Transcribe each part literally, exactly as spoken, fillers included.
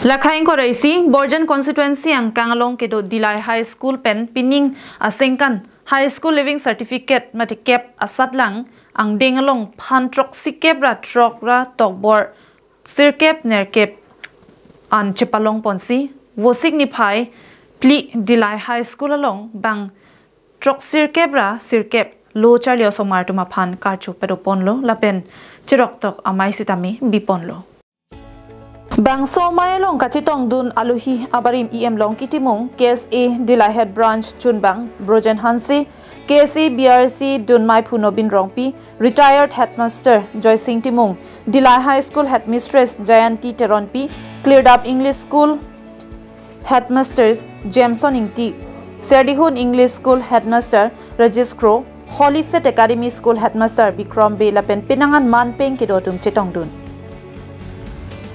Lakha ingkoi ra isi, Borjan constituency angkang along kedo Dillai High School pen pining asengkan High School Leaving Certificate mate kep asatlang angdeng along phan throksi kep ra throk ra tokbor sirkep nerkep an chepalong ponsi, Vosik niphai phli Dillai High School along bang throksirkep ra sirkep lo charli osomar atum aphan karcho pado ponlo lapen cheroktok amei sitame bi ponlo. Bangso amei along kachetongdun aluhi abarim E M Longki Timung, K S A Dillai Head Branch chunbang Brojen Hanse, K S A B R C dunmeiphu Nobin Rongpi, retired headmaster Joysing Timung, Dillai High School headmistress Jayanti Teronpi, Klirdap English School headmasters Jameson Ingti, Serdihun English School headmaster Rajesh Kro, Holy Faith Academy School headmaster Bikram Bey lapen penang an manpeng kedo atum chetongdun.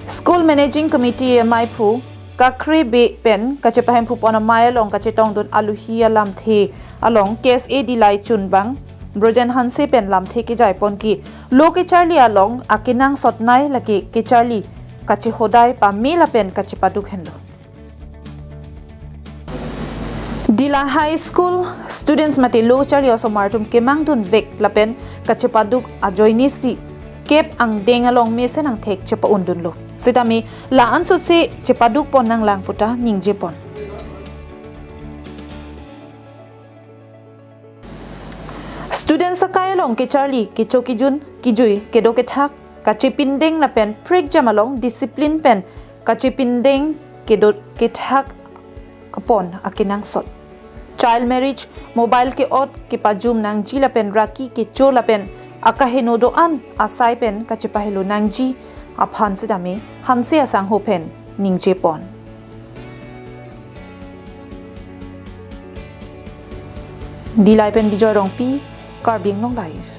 School Managing Committee ameiphu Kakre Bey pen kachepahemphu pon amei along kachetongdun aluhi alamthe along K S A Dillai chunbang Brojen Hanse pen lamthe kejai pon ke lo kecharli along akenangsot nei, lake kecharli kachehodai pame lapen kachepaduk henlo. Dillai High School students mate lo charli osomar atum kemangdun vek lapen kachepaduk ajoinesi kep angdeng along mesen angthek chepa-undunlo. Sitame la-an sose chepaduk pon nanglang puta ningje pon. Students akai along kecharli kecho kijun kijui kedo kethak kachepindeng lapen prekjam along discipline pen kachepindeng kedo kethak apon akenangsot. Child marriage, mobile ke-ot kepajum nangji lapen raki kecho lapen akaheno do-an asai pen kachepahelo nangji aphan sitame Hanse asangho pen ningje pon. Dillai pen Bijoy Rongpi, Karbi Anglong Live.